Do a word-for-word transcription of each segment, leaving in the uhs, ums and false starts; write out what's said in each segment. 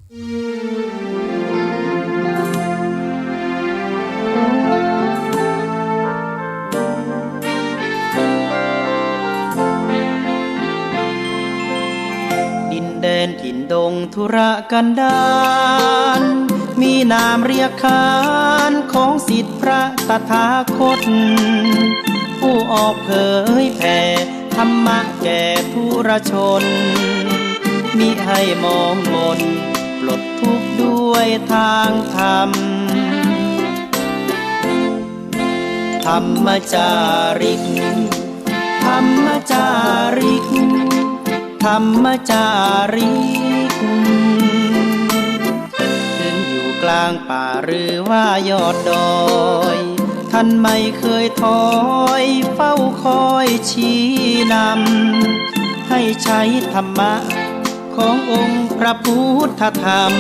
ดินแดนถิ่นดงทุรกันดาร มีนามเรียกขานของศิษย์พระตถาคต ผู้ออกเผยแผ่ธรรมะแก่ทุรชน มิให้มองมน ปลดทุกข์ด้วยทางธรรม ธรรมจาริก ธรรมจาริก ธรรมจาริก ถึงอยู่กลางป่าหรือว่ายอดดอย ท่านไม่เคยถอยเฝ้าคอยชี้นำ ให้ใช้ธรรมะ ขององค์พระพุทธธรรม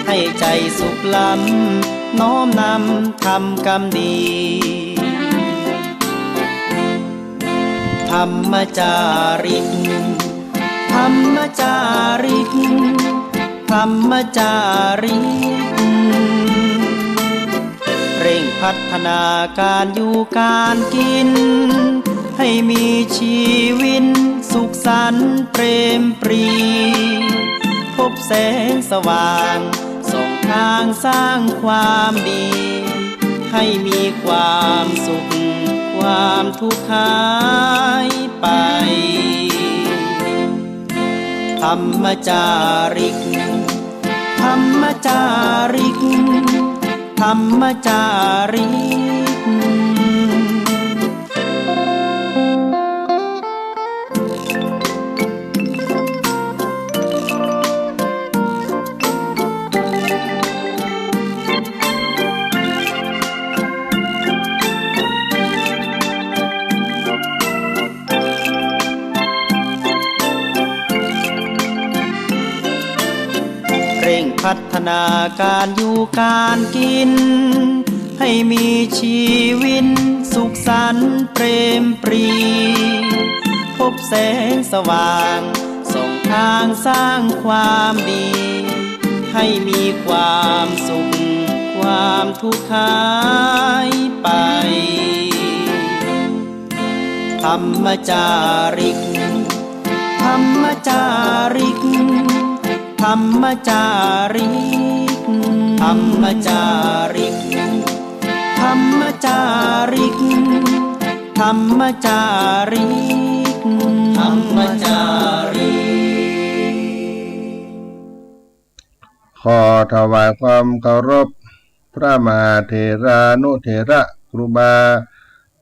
ให้ใจสุขล้ำ น้อมนำทำกรรมดี ธรรมจาริก ธรรมจาริก ธรรมจาริก เร่งพัฒนาการอยู่การกิน ให้มีชีวินสุขสันต์เปรมปรี พบแสงสว่างส่องทางสร้างความดี ให้มีความสุขความทุกข์หายไป ธรรมจาริก ธรรมจาริก ธรรมจาริก เร่งพัฒนาการอยู่การกิน ให้มีชีวินสุขสันต์เปรมปรี พบแสงสว่างส่องทางสร้างความดี ให้มีความสุขความทุกข์หายไป ธรรมจาริก ธรรมจาริก ธรรมจาริก ธรรมจาริก ธรรมจาริก ธรรมจาริก ธรรมจาริก ขอถวายความเคารพ พระมหาเถรานุเถระครูบา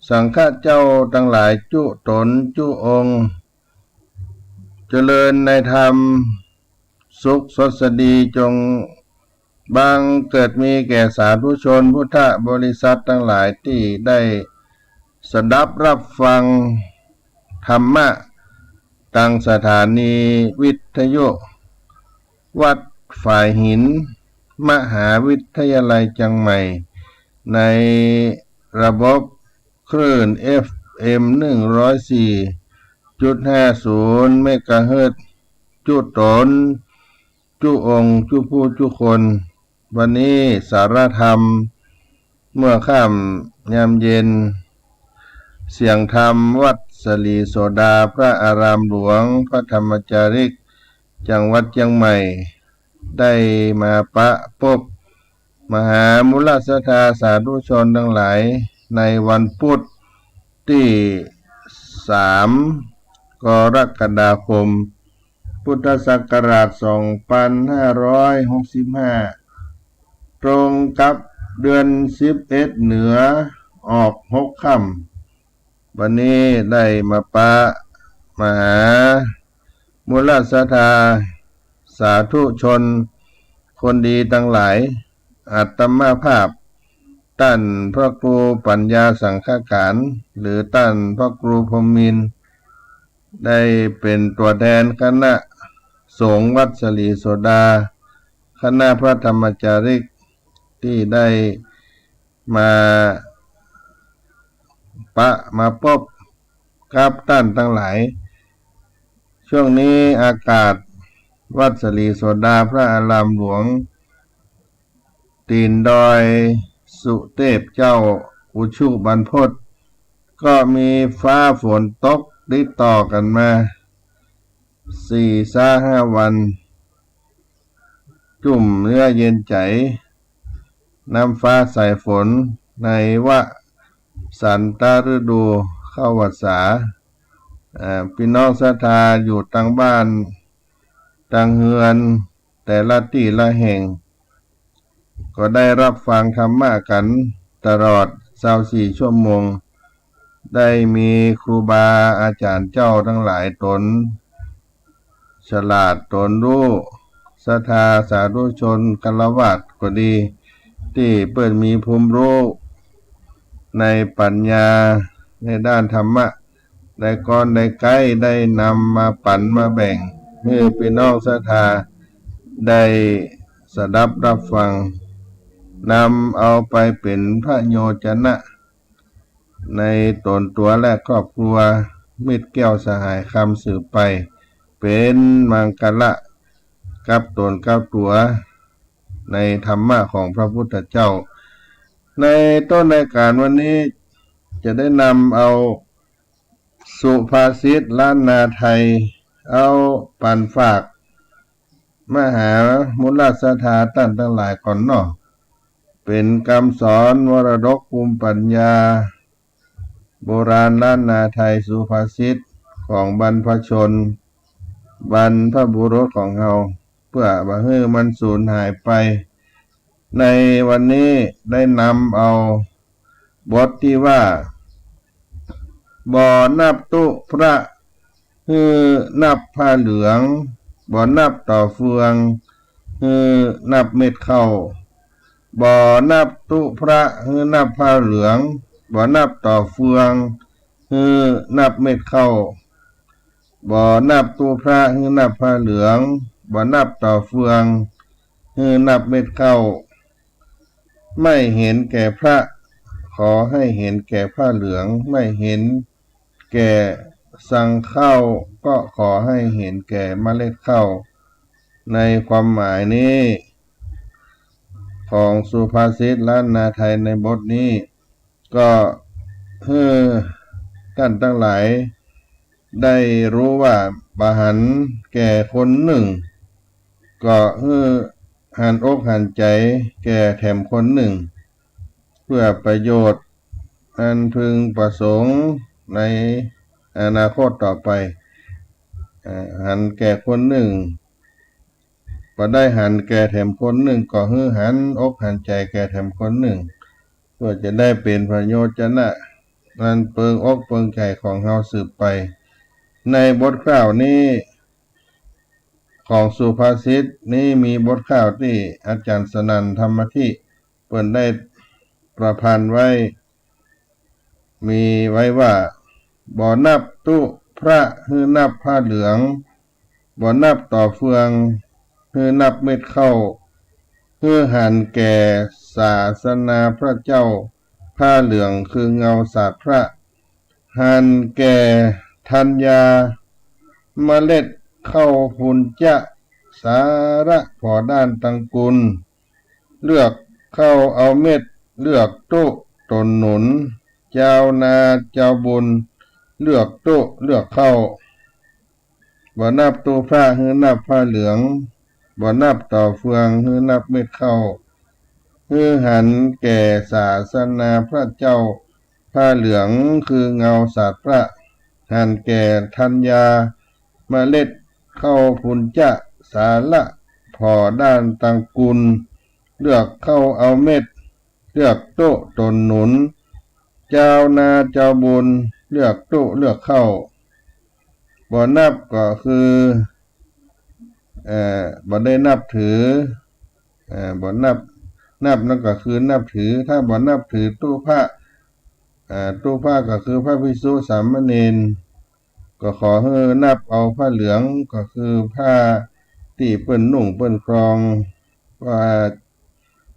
สังฆะเจ้าตังหลายจุ๊ต๋นจุ๊องค์ เจริญในธรรม สุขสวัสดีจงบังเกิดมีแก่สาธุชนพุทธบริษัทตังหลายตี้ได้สดับฮับฟังธรรมะ ตางสถานีวิทยุวัดฝายหิน มหาวิทยาลัยเจียงใหม่ ในระบบคลื่น เอฟ เอ็ม หนึ่งร้อยสี่จุดห้าศูนย์ เมกะเฮิรตซ์ จุ๊ต๋น จุ๊องค์ จุ๊ผู้จุ๊คน วันนี้สาระธรรม เมื่อค่ำยามเย็น เสียงธรรมวัดสลีโสดา พระอารามหลวง พระธรรมจาริก จังหวัดเจียงใหม่ ได้มาปะปบ มหามูลศรัทธาสาธุชนตังหลาย ในวันพุธตี้สาม กรกฎาคม พุทธศักราชสองปันห้าร้อยหกสิบห้า ตรงกับเดือนสิบเอ็ดเหนือออกหกค่ำ วันนี้ได้มาปะมหามูลศรัทธาสาธุชนคนดีตังหลาย อาตมาภาพ ต้านพระครูปัญญาสังฆการ หรือต้านพระครูพรหมินทร์ ได้เป๋นตั๋วแตนคณะสงฆ์วัดสลีโสดา คณะพระธรรมจาริก ตี้ได้มาปะมาปบกับต้านตังหลาย ช่วงนี้อากาศ วัดศรีโสดาพระอารามหลวง ตี๋นดอยสุเตพเจ้าอุชุบรรพต ก็มีฟ้าฝนตกติดต่อกั๋นมาสี่ซะห้าวัน จุ่มเยือกเย็นใจ๋ น้ำฟ้าสายฝนในวสันตฤดูเข้าพรรษา เอ่อ ปี้น้องศรัทธาอยู่ตังบ้านตังเฮือนแต่ละตี้ละแห่ง ก็ได้ฮับฟังธรรมะกั๋นตลอดซาวสี่ชั่วโมง ได้มีครูบาอาจ๋ารย์เจ้าตังหลายต๋น ฉลาดต๋นฮู้ ศรัทธาสาธุชนฆราวาสก็ดี ตี้เปิ้นมีภูมิฮู้ในปั๋ญญาในด้านธรรมะ ได้ก้อนได้ใก๊ได้นำมาปั๋นมาแบ่งหื้อปี้น้องศรัทธาได้สดับฮับฟัง นำเอาไปเป๋นประโยชนะ ในต๋นตั๋วและครอบครัว มิตรแก้วสหายคำสืบไป เป๋นมังคละกับต๋นกับตั๋ว ในธรรมะของพระพุทธเจ้า ในต้นรายก๋านวันนี้จะได้นำเอาสุภาษิตล้านนาไทย เอาปั๋นฝาก มหามูลศรัทธาต้านตังหลายก่อนเนาะ เป๋นกำสอนมรดกภูมิปั๋ญญา โบราณล้านนาไทยสุภาษิตของบรรพชน บรรพบุรุษของเฮา เปื้อบ่หื้อมันสูญหายไป ในวันนี้ได้นำเอาบทตี้ว่า บ่นับตุ๊พระ หื้อนับผ้าเหลือง บ่นับต่อเฟือง หื้อนับเม็ดข้าว บ่นับตุ๊พระ หื้อนับผ้าเหลือง บ่นับต่อเฟือง หื้อนับเม็ดข้าว บ่นับตุ๊พระ หื้อนับผ้าเหลือง บ่นับต่อเฟือง หื้อนับเม็ดข้าว ไม่เห็นแก่พระ ขอให้เห็นแก่ผ้าเหลือง ไม่เห็นแก่ซังข้าว ก็ขอให้เห็นแก่เมล็ดข้าว ในความหมายนี้ ของสุภาษิตล้านนาไทยในบทนี้ ก็หื้อต้านตังหลายได้ฮู้ว่า บ่หันแก่คนนึ่ง ก็หื้อหันอกหันใจ๋แก่แถมคนนึ่ง เปื้อประโยชน์อันพึงประสงค์ในอนาคตต่อไป เอ่อ หันแก่คนนึ่ง บ่ได้หันแก่แถมคนนึ่ง ก็หื้อหันอกหันใจ๋แก่แถมคนนึ่ง เปื้อจะได้เป๋นประโยชนะ อันเปิงอกเปิงใจ๋ของเฮาสืบไป ในบทคร่าวนี้ ของสุภาษิตนี้มีบทคร่าวตี้อาจ๋ารย์สนั่นธรรมธิ เปิ้นได้ประพันธ์ไว้ มีไว้ว่า บ่นับตุ๊พระ หื้อนับผ้าเหลือง บ่นับต่อเฟือง หื้อนับเม็ดข้าว หื้อหันแก่ศาสนาพระเจ้า ผ้าเหลืองคือเงาสาดพระ หันแก่ธัญญา เมล็ดข้าวปุญจะ สาระผ่อด้านตังกุล เลือกข้าวเอาเม็ด เลือกตุ๊ต๋นหนุน จาวนาจาวบุญ เลือกตุ๊เลือกข้าว บ่นับตุ๊พระ หื้อนับผ้าเหลือง บ่นับต่อเฟือง หื้อนับเม็ดข้าว หื้อหันแก่ศาสนาพระเจ้า ผ้าเหลืองคือเงาสาดพระ หันแก่ธัญญา เมล็ดข้าวปุญจะ สาระผ่อด้านตังกุล เลือกข้าวเอาเม็ด เลือกตุ๊ต๋นหนุน จาวนาจาวบุญ เลือกตุ๊เลือกข้าว บ่นับก็คือ เอ่อ บ่ได้นับถือ เอ่อ บ่นับ นับนั้นก็คือนับถือ ถ้าบ่นับถือตุ๊พระ เอ่อ ตุ๊พระก็คือพระภิกษุสามเณร ก็ขอหื้อนับเอาผ้าเหลือง ก็คือผ้าตี้เปิ้นนุ่งเปิ้นครอง ว่า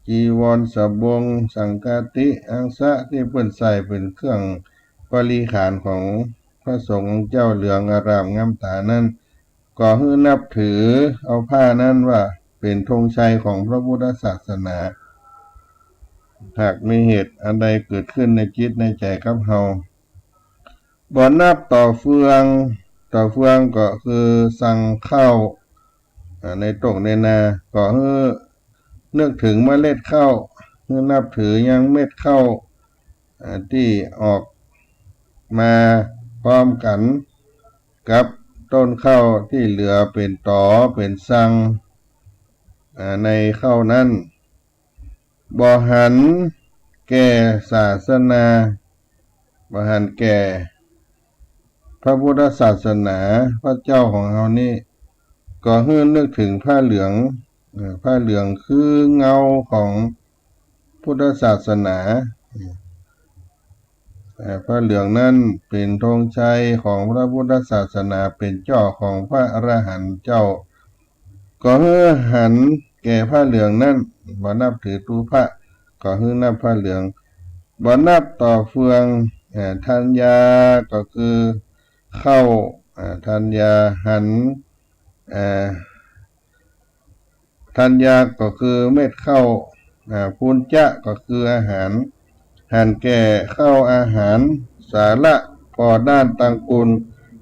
จีวรสบง สังฆาทิ อังสะ ตี้เปิ้นใส่เป๋นเครื่องบริขารของพระสงฆ์องค์เจ้าเหลืองอารามงามต๋านั้น ก็หื้อนับถือเอาผ้านั้นว่าเป๋นธงชัยของพระพุทธศาสนา หากมีเหตุอันใดเกิดขึ้นในจิตในใจ๋กับเฮา บ่นับต่อเฟือง ต่อเฟืองก็คือซังข้าว อ่า ในต้งในนา ก็หื้อนึกเถิงเมล็ดข้าว หื้อนับถือยังเม็ดข้าว อ่า ตี้ออกมาพร้อมกั๋นกับต้นข้าวตี้เหลือเป๋นต๋อเป๋นซัง อ่า ในข้าวนั้น บ่หันแก่ศาสนา บ่หันแก่พระพุทธศาสนา พระเจ้าของเฮานี้ ก็หื้อนึกเถิงผ้าเหลือง เอ่อ ผ้าเหลืองคือเงาของพุทธศาสนา เอ่อ ผ้าเหลืองนั้นเป๋นธงชัยของพระพุทธศาสนา เป๋นจ้อของพระอรหันต์เจ้า ก็หื้อหันแก่ผ้าเหลืองนั้น บ่นับถือตั๋วพระ ก็หื้อนับผ้าเหลือง บ่นับต่อเฟือง เอ่อ ธัญญาก็คือข้าว เอ่อ ธัญญา หัน เอ่อ ธัญญาก็คือเม็ดข้าว อ่า พุญจะก็คืออาหาร หันแก่ข้าวอาหาร สาระผ่อด้านตังกุล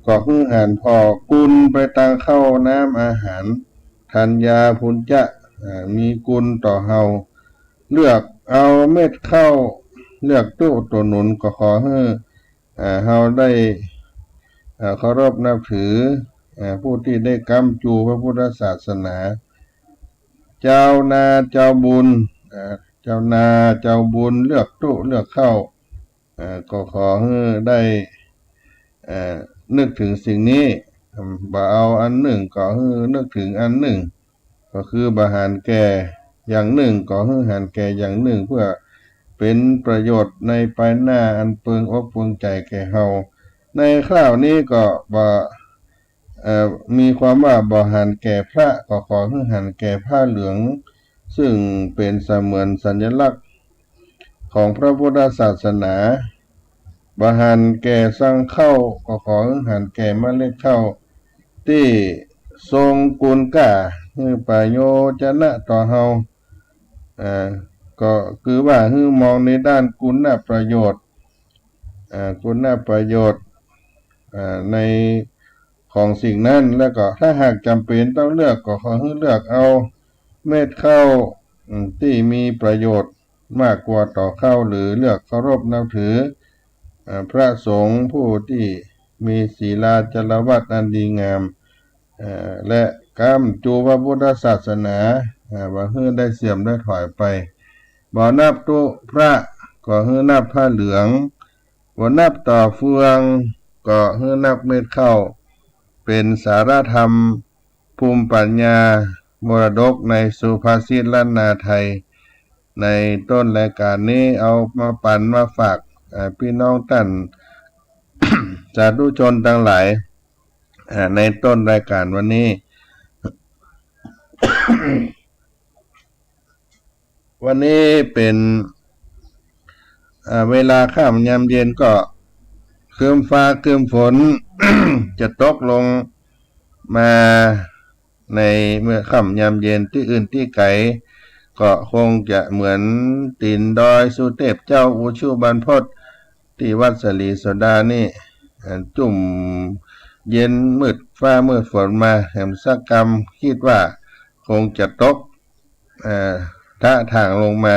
ก็คือหันผ่อกุลไปตังข้าวน้ำอาหาร ธัญญาพุญจะ อ่า มีกุลต่อเฮา เลือกเอาเม็ดข้าว เลือกตุ๊ตั๋วหนุน ก็ขอหื้อ อ่า เฮาได้ อ่า เคารพนับถือ อ่า ผู้ตี้ได้ก๊ำจูพระพุทธศาสนา จาวนาจาวบุญ อ่า จาวนาจาวบุญเลือกตุ๊เลือกข้าว อ่า ก็ขอหื้อได้ อ่า นึกเถิงสิ่งนี้ อืม บ่เอาอันนึ่งก็หื้อนึกเถิงอันนึ่ง ก็คือบ่หันแก่อย่างนึ่งก็หื้อหันแก่อย่างนึ่ง เพื่อเป๋นประโยชน์ในปายหน้าอันเปิงอกเปิงใจ๋แก่เฮา ในคราวนี้ก็บ่ เอ่อ มีความว่าบ่หันแก่พระ ก็ขอหื้อหันแก่ผ้าเหลือง ซึ่งเป๋นเสมือนสัญลักษณ์ของพระพุทธศาสนา บ่หันแก่ซังข้าว ก็ขอหื้อหันแก่เมล็ดข้าว ตี้ทรงกุณก้า หื้อประโยชนะต่อเฮา อ่า ก็คือว่าหื้อมองในด้านกุณประโยชน์ อ่า กุณประโยชน์ อ่า ในของสิ่งนั้น แล้วก็ถ้าหากจ๋ำเป๋นต้องเลือก ก็ขอหื้อเลือกเอาเม็ดข้าว อืม ตี้มีประโยชน์มากกว่าต่อข้าว หรือเลือกเคารพนับถือ อ่า พระสงฆ์ผู้ตี้มีศีลาจารวัตรอันดีงาม เอ่อ และก๊ำจูพระพุทธศาสนา อ่า บ่หื้อได้เสื่อมได้ถอยไป บ่นับตุ๊พระ ก็หื้อนับผ้าเหลือง บ่นับต่อเฟือง ก็หื้อนับเม็ดข้าว เป๋นสาระธรรม ภูมิปัญญา มรดกในสุภาษิตล้านนาไทย ในต้นรายการนี้เอามาปั๋นมาฝาก อ่า ปี้น้องต้าน สาธุชนตังหลาย อ่า ในต้นรายการวันนี้ วันนี้เป๋น อ่า เวลาค่ำยามเย็นก็ครึ้มฟ้าครึ้มฝน จะตกลงมา ในเมื่อค่ำยามเย็น ตี้อื่นตี้ไก๋ก็คงจะเหมือนตี๋นดอยสุเตพเจ้าอุชุบรรพต ตี้วัดสะหลีโสดานี่ อ่า จุ่มเย็นมืดฟ้ามืดฝนมา แหมสักกำ กึ๊ดว่าคงจะตก เอ่อ ทะถ่างลงมา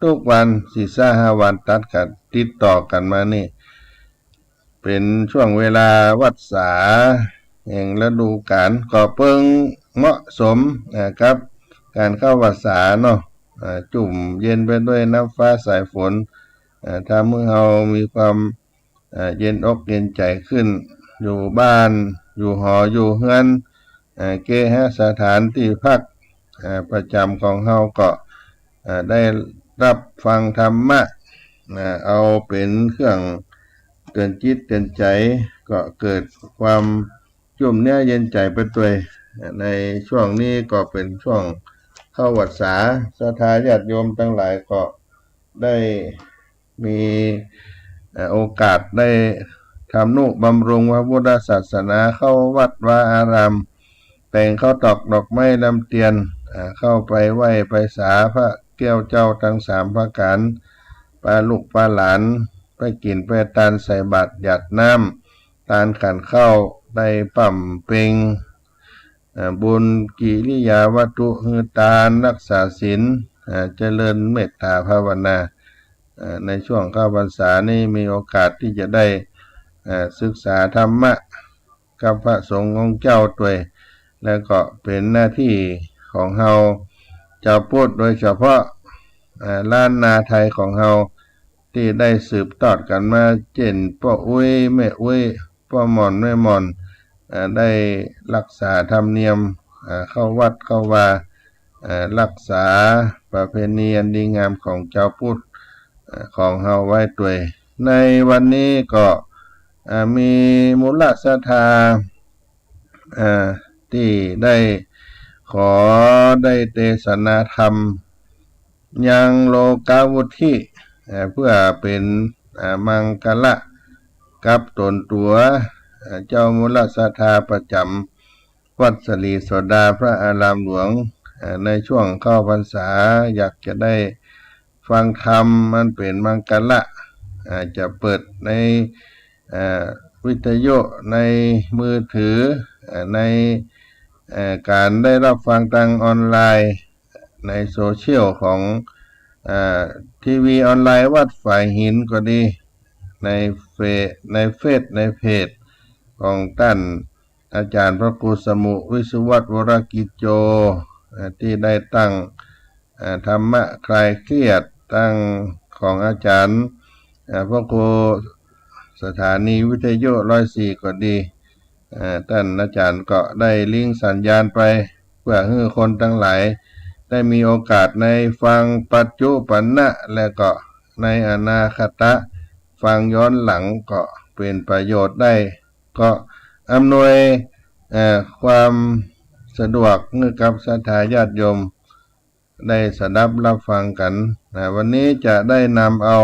ตุ๊กวัน สี่ห้าวันตัดกั๋น ติดต่อกั๋นมานี่ เป๋นช่วงเวลาวัสสา แห่งฤดูก๋าล ก็เปิงเหมาะสม อ่า กับก๋านเข้าวัสสาเนาะ อ่า จุ่มเย็นไปด้วยน้ำฟ้าสายฝน อ่า ทำหื้อเฮามีความ อ่า เย็นอกเย็นใจ๋ขึ้น อยู่บ้าน อยู่หอ อยู่เฮือน อ่า เกหสถานตี้พัก อ่า ประจ๋ำของเฮาก็ อ่า ได้รับฟังธรรมะ อ่า เอาเป๋นเครื่องเตื๋อนจิตเตื๋อนใจ๋ ก็เกิดความจุ่มเนื้อเย็นใจ๋ไปตวย อ่า ในช่วงนี้ก็เป๋นช่วงเข้าวัสสา ศรัทธาญาติโยมตังหลายก็ได้ มี เอ่อ โอกาสได้ทำนุบำรุงพระพุทธศาสนา เข้าวัดวาอาราม แต่งข้าวตอกดอกไม้ลำเตียน อ่า เข้าไปไหว้ไปสาพระแก้วเจ้าตังสามประก๋าน ปาลูกปาหลาน ไปกิ๋นไปตานใส่บาตรหยาดน้ำ ตานขันข้าว ได้บำเพ็ง อ่า บุญกิริยาวัตถุ หื้อตาน รักษาศีล อ่า เจริญเมตตาภาวนา อ่า ในช่วงเข้าพรรษานี้มีโอกาสตี้จะได้ อ่า ศึกษาธรรมะกับพระสงฆ์องค์เจ้าตวย แล้วก็เป๋นหน้าตี้ของเฮาจาวพุทธโดยเฉพาะ อ่า ล้านนาไทยของเฮา ตี้ได้สืบตอดกั๋นมา เจ้นป้ออุ๊ยแม่อุ๊ย ป้อหม่อนแม่หม่อน เอ่อ ได้ฮักษาธรรมเนียม เอ่อ เข้าวัดเข้าวา เอ่อ ฮักษาประเพณีอันดีงามของจาวพุทธ เอ่อ ของเฮาไว้ตวย ในวันนี้ก็ เอ่อ มีมูลศรัทธา เอ่อ ตี้ได้ขอได้เตสนาธรรม ยังโลกาวุฒิ เอ่อ เปื้อเป๋น เอ่อ มังคละกับต๋นตั๋ว เอ่อ เจ้ามูลศรัทธาประจ๋ำวัดสะหลีโสดาพระอารามหลวง เอ่อ ในช่วงเข้าพรรษา อยากจะได้ฟังธรรมอันเป๋นมังคละ เอ่อ จะเปิดใน เอ่อ วิทยุ ในมือถือ เอ่อ ใน เอ่อ ก๋านได้ฮับฟังตางออนไลน์ ในโซเชียลของ เอ่อ ทีวีออนไลน์วัดฝายหินก็ดี ในเฟซ ในเฟซ ในเพจของต้านอาจ๋ารย์พระครูสมุห์ วิศวัตร วรกิจโจ เอ่อ ตี้ได้ตั้ง เอ่อ ธรรมะคลายเครียด ตางของอาจ๋ารย์ เอ่อ พระครูสถานีวิทยุร้อยสี่ก็ดี เอ่อ ต้านอาจ๋ารย์ก็ได้ลิงก์สัญญาณไป เปื้อหื้อคนตังหลายได้มีโอกาสในฟังปัจจุบันนะ และก็ในอนาคตะ ฟังย้อนหลังก็เป๋นประโยชน์ได้ ก็อำนวย เอ่อ ความสะดวกหื้อกับศรัทธาญาติโยม ได้สดับฮับฟังกั๋นนะ วันนี้จะได้นำเอา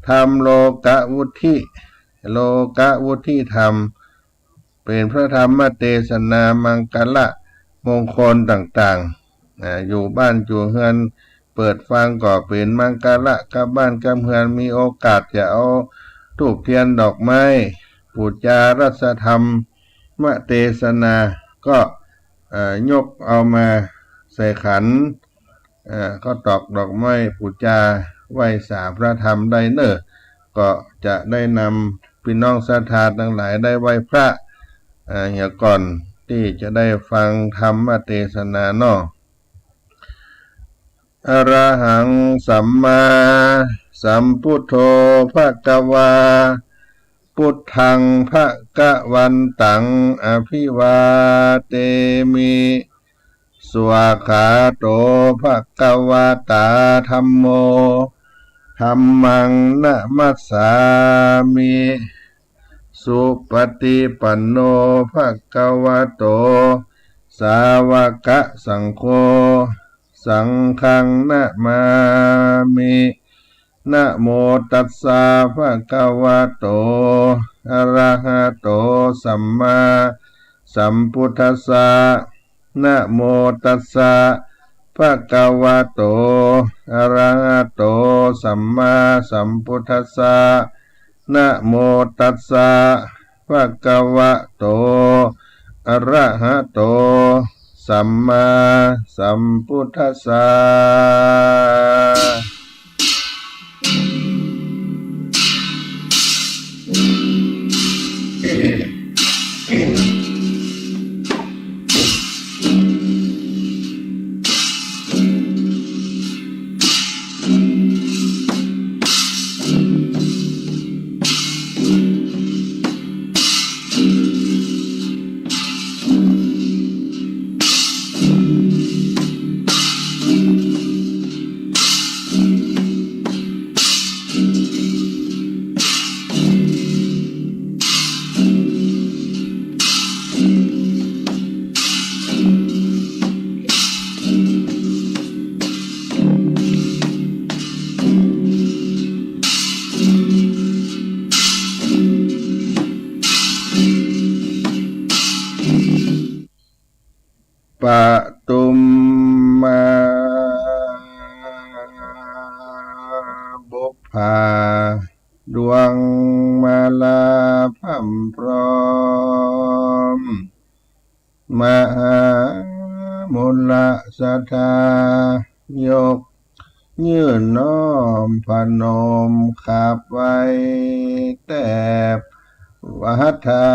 ธรรมโลกาวุฒิ โลกาวุฒิธรรม เป๋นพระธรรมเตสนามังคละมงคลต่างๆ นะ อยู่บ้านอยู่เฮือนเปิดฟังก็เป๋นมังคละ กับบ้านกับเฮือน มีโอกาสจะเอาธูปเตียนดอกไม้ปู๋จารัตนธรรมเตสนา ก็ เอ่อ ยกเอามาใส่ขัน เอ่อ ข้าวตอกดอกไม้ปู๋จาไหว้สาพระธรรมได้เน่อ ก็จะได้นำปี้น้องศรัทธาตังหลายได้ไหว้พระ เอ่อ เหียก่อนตี้จะได้ฟังธรรมเตสนาเนาะ อะระหังสัมมาสัมพุทโธภะคะวา พุทธังภะคะวันตังอะภิวาเทมิ สวากขาโตภะคะวะตาธัมโม ธัมมังนะมัสสามิ สุปะฏิปันโนภะคะวะโต สาวะกะสังโฆ สังฆังนะมามิ นะโมตัสสะภะคะวะโต อะระหะโต สัมมาสัมพุทธัสสะ นะโมตัสสะภะคะวะโต อะระหะโต สัมมาสัมพุทธัสสะ นะโมตัสสะภะคะวะโต อะระหะโต สัมมาสัมพุทธัสสะ มูลศรัทธา ยกยื่นน้อมพนมขับไหว้แทบหัตถา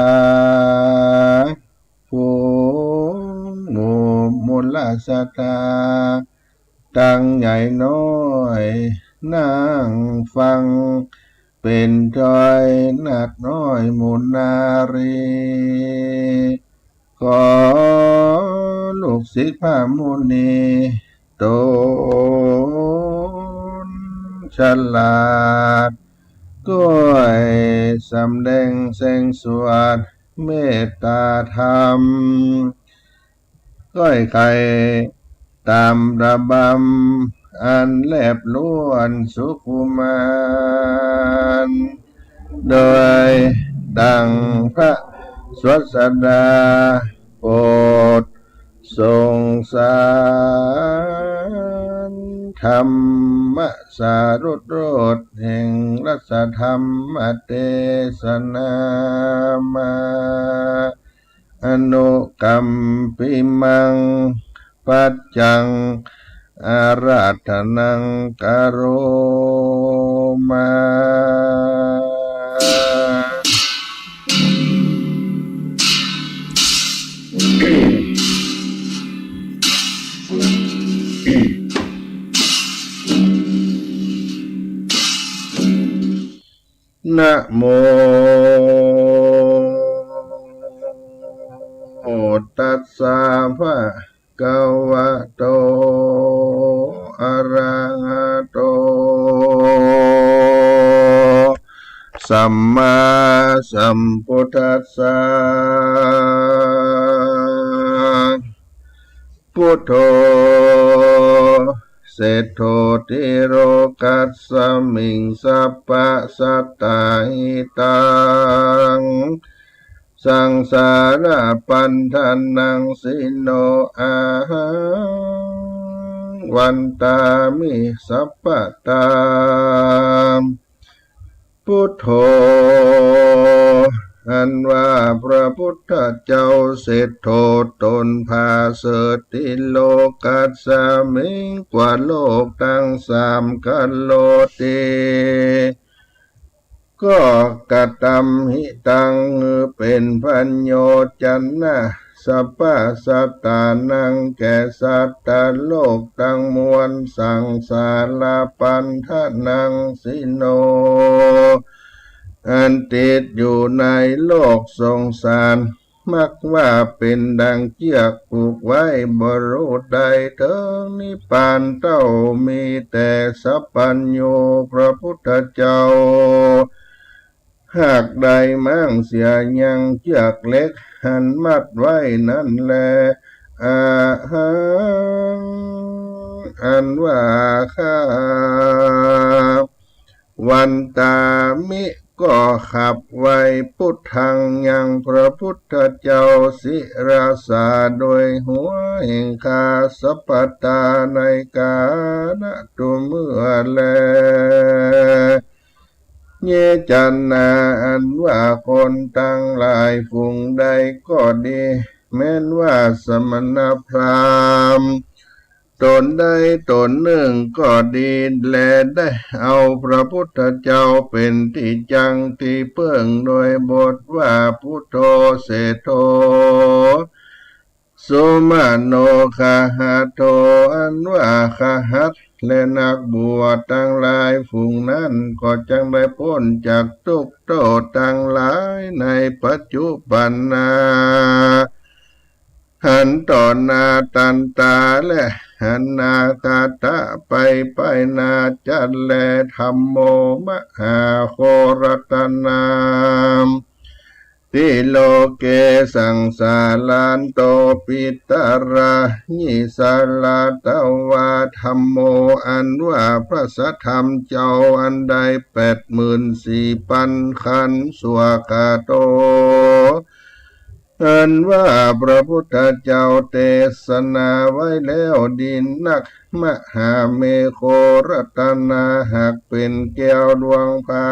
ฝูงหมู่มูลศรัทธา ตังใหญ่น้อยนั่งฟัง เป๋นถ้อยนัดน้อยหมู่นารี ขอลูกศิษย์พระมุนีต๋นฉลาด ก้อยสำแดงแสงสวดเมตตาธรรม ก้อยไขต๋ามระบำอันแลบล้วนสุขุมาน โดยดั่งพระศาสดาโปรดสงสาร ธรรมสารุตรสแห่งรัสธรรมเตสนามา อนุกัมปิมัง ปัจจัง อาราธนัง กะโรมา นะโม ตัสสะ ภะคะวะโต อะระหะโต สัมมาสัมพุทธัสสะ พุทโธ เศรษโฐ ติโลกัสสะมิง สัพพะสัตตาหิตัง สังสาระปัณฑานัง สิโน อะหัง วันตามิ สัพพะตัง พุทโธ อันว่าพระพุทธเจ้าเศรษโฐตนผาเสริฐ ติโลกัสสะมิง กว่าโลกตังสามกะโลติ ก็กะตำหิตัง หื้อเป๋นประโยชน์ จะนะ สัพพะสัตตานัง แก่สัตว์โลกตังมวล สังสาระปัณฑานัง สิโน อันติดอยู่ในโลกสงสาร มักว่าเป๋นดังเจื้อกผูกไว้ บ่ฮู้ได้เถิงนิพพานเต้า มีแต่สัพพัญญูพระพุทธเจ้า หากได้ม้างเสียยังเจื้อกเหล็กหันมัดไว้นั้นแล อะหัง อันว่าข้า วันตามิ ก็ขับไหว้ พุทธัง ยังพระพุทธเจ้า ศิรสา โดยหัวแห่งข้า สัพพะตา ในกาละตุเมื่อแล เย จะนา อันว่าคนตังหลายฝูงใดก็ดี แม้นว่าสมณพราหมณ์ตนใดตนนึ่งก็ดี แลได้เอาพระพุทธเจ้าเป๋นตี้จั้งตี้เปิ้ง โดยบทว่า พุทโธ เศรษโฐ สุมโน คหัตโถ อันว่าคหัตถ์และนักบวชตังหลายฝูงนั้น ก็จักได้ป๊นจากตุ๊กข์โต้ษตังหลายในปัจจุบันนา หันต่อหน้าตันตา และหันหน้าคตะไปไปหน้าจักแล ธัมโม มหาโค รัตนัง ติโลเก สังสารันโต ปิตราหิ สาราตวา ธัมโม อันว่าพระสัทธรรมเจ้าอันได้แปดหมื่นสี่ปันขัน สวากขาโต อันว่าพระพุทธเจ้าเตสนาไว้แล้วดีนัก มหาเมโข รัตนา หากเป๋นแก้วดวงผา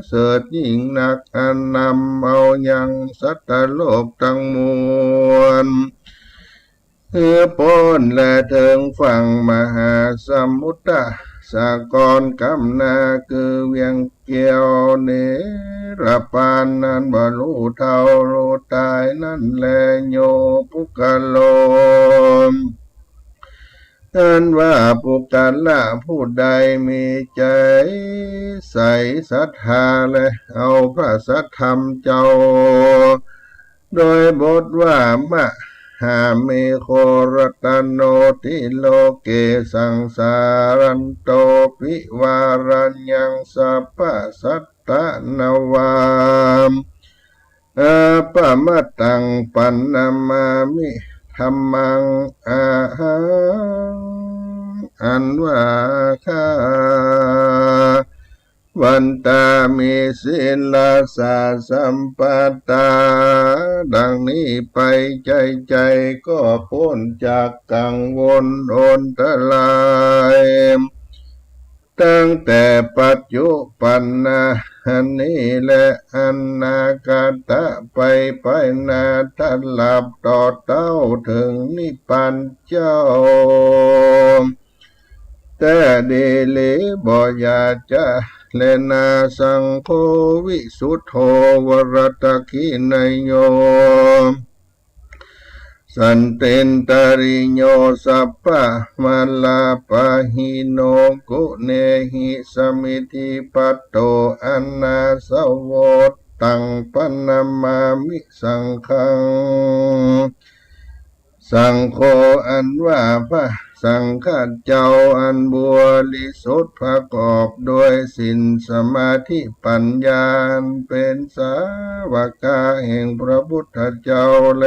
เสริฐยิ่งนัก อันนำเอายังสัตว์โลกตังมวล หื้อป๊นและเถิงฝั่งมหาสมุทรสาครกำนา คือเวียงแก้วเนรปานนั้น บ่ฮู้เฒ่าฮู้ต๋ายนั้นแล โย ปุคคโล อันว่าปุคคละผู้ใดมีใจ๋ใส่ศรัทธาและเอาพระสัทธรรมเจ้า โดยบทว่ามหาเมโขรัตโนติโลเก สังสารันโตปิวารัญญัง สัพพะสัตตะนวา อัปปะมะตัง ปะนะมามิ ธัมมัง อะหัง อันว่าข้าวันตามีศีลสาสัมปตา ดังนี้ไป ใจ๋ใจ๋ก็ป๊นจากกังวลอันตราย ตั้งแต่ปัจจุบันนี้และอนาคตไปไปนา ตลอดต่อเต้าเถิงนิพพานเจ้า แต๊ดีหลีบ่อย่าจะแลนา สังโฆวิสุทโธ วรทักขิเนยโย สันตินตริโย สัพพะมาลาปะหิโน กุเณหิสะมิทธิปัตโต อนาสะโวตัง ปะนะมามิสังฆัง สังโฆ อันว่าพระสังฆะเจ้าอันบริสุทธิ์ประกอบด้วยศีลสมาธิปัญญา อันเป๋นสาวกาแห่งพระพุทธเจ้าแล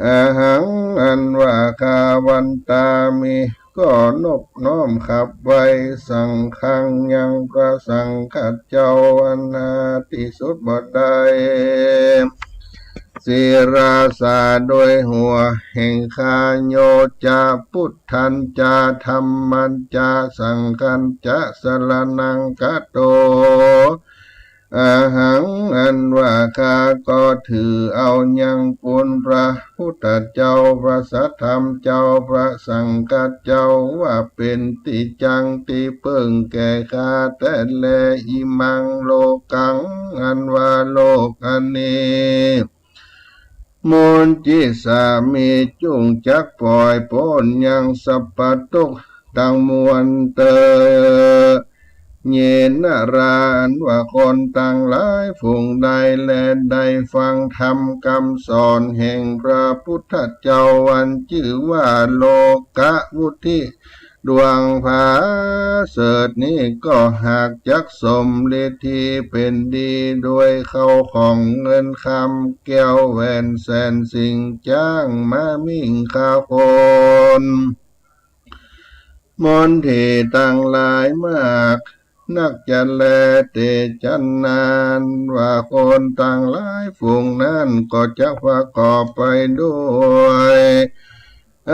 อะหัง อันว่าข้าวันตามี ก็นบน้อมขับไหว้ สังฆัง ยังพระสังฆะเจ้าอันหาตี้สุดบ่ได้ ศิราสาโดยหัวแห่งข้า โยจะ พุทธัญจะ ธัมมัญจะ สังฆัญจะ สะระณัง คะโต อะหัง อันว่าข้าก็ถือเอายังคุณพระพุทธเจ้า พระสัทธรรมเจ้า พระสังฆะเจ้า ว่าเป๋นตี้จั้งตี้เปิ้งแก่ข้าแต๊แล อิมัง โลกัง อันว่าโลกอันนี้ มุญจิสามิ จุ่งจักป่อยป๊นยังสัพพะตุ๊กข์ตังมวลเตอ เยนะรา อันว่าคนตังหลายฝูงใดแล ได้ฟังธรรมกำสอนแห่งพระพุทธเจ้า อันจื้อว่าโลกะวุฒิ ดวงผาเสริฐนี้ ก็หากจักสมฤทธิเป๋นดีด้วยเข้าของเงินคำ แก้วแหวนแสนสิ่ง จ๊างม้ามิ่งข้าวโคน มณฑีตังหลายมากนักจะแล เตจะนา อันว่าคนตังหลายฝูงนั้น ก็จักประกอบไปด้วย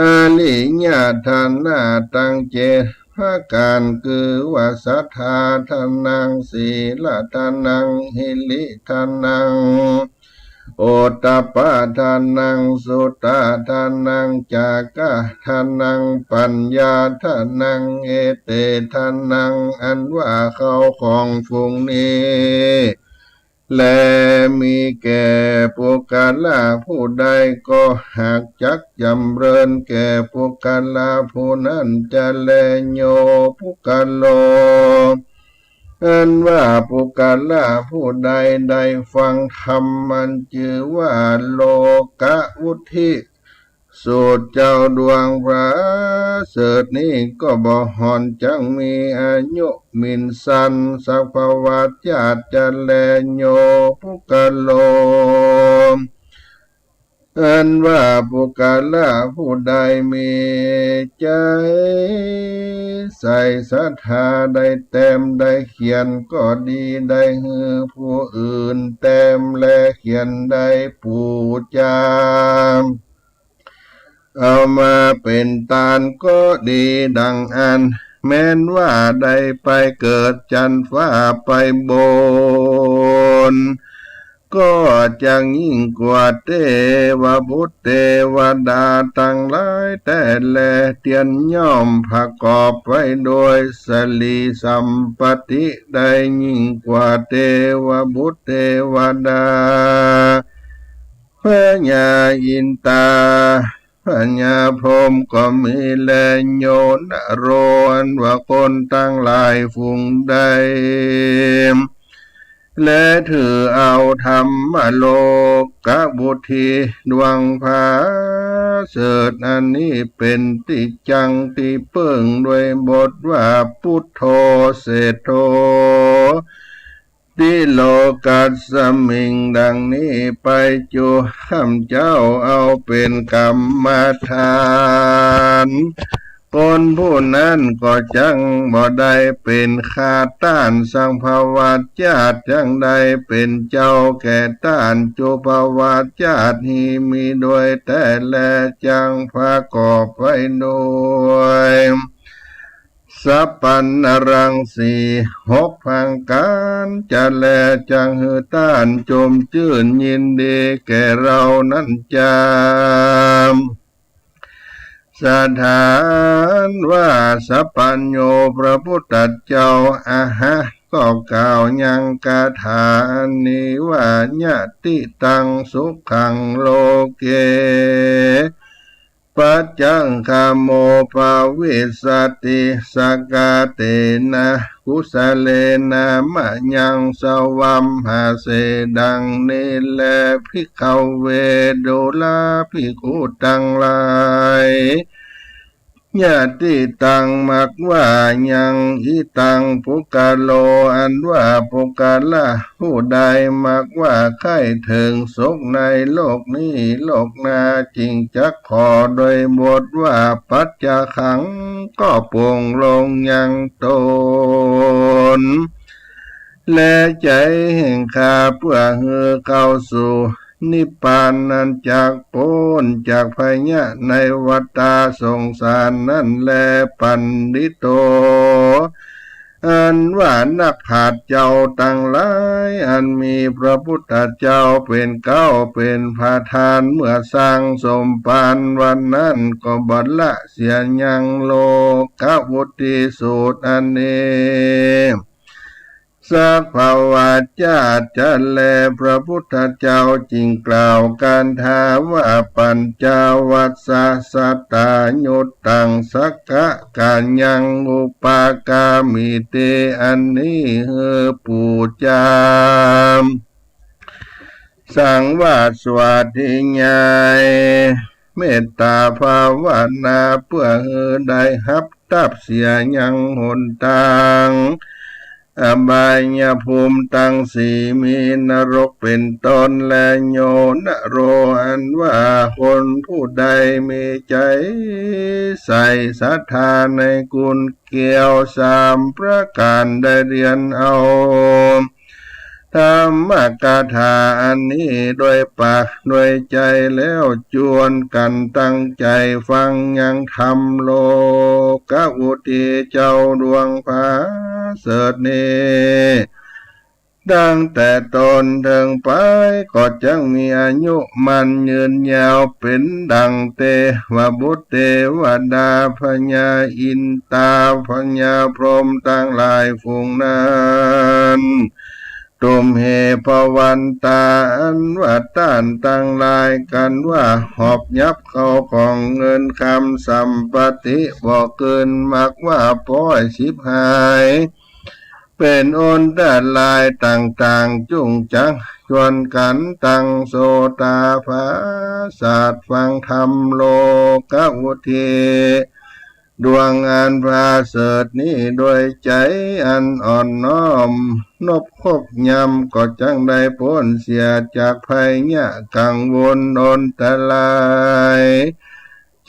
อริยทานะตังเจ็ดประก๋าน คือว่า สัทธาทานัง สีลทานัง หิริทานัง โอตตัปปะทานัง สุตตะทานัง จาคะทานัง ปัญญาทานัง เอเตทานัง อันว่าเข้าของฝูงนี้ แล มีแก่ปุคคละผู้ใด ก็หากจักจ๋ำเริญแก่ปุคคละผู้นั้นจะแล โย ปุคคโล อันว่าปุคคละผู้ใดได้ฟังธรรมอันจื้อว่าโลกะวุฒิ สูตรเจ้าดวงผาเสริฐนี้ ก็บ่ห่อนจักมีอายุหมิ่นสันสัพพะวาจาจะแล โย ปุคคโล อันว่าปุคคละผู้ใดมีใจ๋ใส่ศรัทธา ได้แต้มได้เขียนก็ดี ได้หื้อผู้อื่นแต้มและเขียน ได้ปู๋จา เอามาเป๋นตานก็ดี ดังอั้น แม้นว่าได้ไปเกิดจั๊นฟ้าไปบน ก็จักยิ่งกว่าเตวบุตรเตวดาตังหลายแต๊แล เตียนย่อมประกอบไว้โดยสรีสัมปัตติได้ยิ่งกว่าเตวบุตรเตวดา พญาอินตา พญาพรหมก็มีแล โยนโร อันว่าคนตังหลายฝูงใด และถือเอาธรรมโลกะวุธีดวงผาเสริฐอันนี้เป๋นตี้จั่งตี้เปิ้ง ด้วยบทว่า ปุทโธเศรษฐโธ ติโลกัสมิง ดังนี้ไป จูข้าพเจ้าเอาเป๋นกรรมฐาน คนผู้นั้นก็จักบ่ได้เป๋นข้าต้านสังภวชาติ จักได้เป๋นเจ้าแก่ต้าน จุภวชาตินี้มีโดยแต๊แล จักประกอบไว้โดย สัพพันนรังสีหกประก๋านจะแล จักหื้อต้านจมจื้นยินดีแก่เฮานั้นจา สถานว่า สัพพัญญู พระพุทธเจ้า อะหะ ก็กล่าวยังคาถาอันนี้ว่า ยะติตังสุขังโลเก ปัจจังคโมภวิสสติ สกาเตนะ กุสเลนะ มะยังสวัมหาเส ดังนี้แล ภิกขเว ดูราภิกขุตังหลาย ยะติตัง หมากว่ายัง อิตังปุคคโล อันว่าปุคคละผู้ใด หมากว่าใค่เถิงสุขในโลกนี้โลกหน้า จึงจักขอโดยบทว่า ปัจจาขัง ก็ปวงลงยังตน และใจ๋แห่งข้า เปื้อหื้อเข้าสู่นิพพานนั้น จักป๊นจากภัยในวัฏฏะสงสารนั้นแล ปัณฑิโต อันว่านักปราชญ์เจ้าตังหลาย อันมีพระพุทธเจ้าเป๋นเก๊าเป๋นประธาน เมื่อสั่งสมภารวันนั้น ก็บ่ละเสียยังโลกะวุธีสูตรอันนี้ สัพพวชาติจะแล พระพุทธเจ้าจึงกล่าวคาถาว่า ปัญจวัสสะสัตตายุตตัง สักกะกะยัง อุปกามิติ อันนี้หื้อปู๋จา สังวาสสวัสดียาย เมตตาภาวนา เปื้อหื้อได้ฮับตับเสียยังหนตาง อบายภูมิตังสี่ มีนรกเป๋นต้น และโยนโร อันว่าคนผู้ใดมีใจ๋ใส่ศรัทธาในคุณเกลี้ยวสามประก๋าน ได้เฮียนเอา ธรรมกถาอันนี้โดยปากโดยใจ๋แล้ว จวนกั๋นตั้งใจ๋ฟังยังธรรมโลกะวุธีเจ้าดวงผาเสริฐนี้ ตั้งแต่ต้นเถิงปาย ก็จักมีอายุมั่นยืนยาว เป๋นดั่งเตวบุตรเตวดา พญาอินตา พญาพรหมตังหลายฝูงนั้น ตุมเห ภวันตา อันว่าต้านตังหลายกั๋นว่า หอบหยับเข้าของเงินคำสัมปัตติบ่เกิน หมากว่าป๊อยสิบหาย เป๋นอันตรายต่างๆ จุ่งจักจวนกั๋นตั้งโสตาปาสาสน์ฟังธรรมโลกะวุธี ดวงอันผาเสริฐนี้ โดยใจ๋อันอ่อนน้อมนบคบยำ ก็จักได้ป๊นเสียจากภัยยะกังวลอันตราย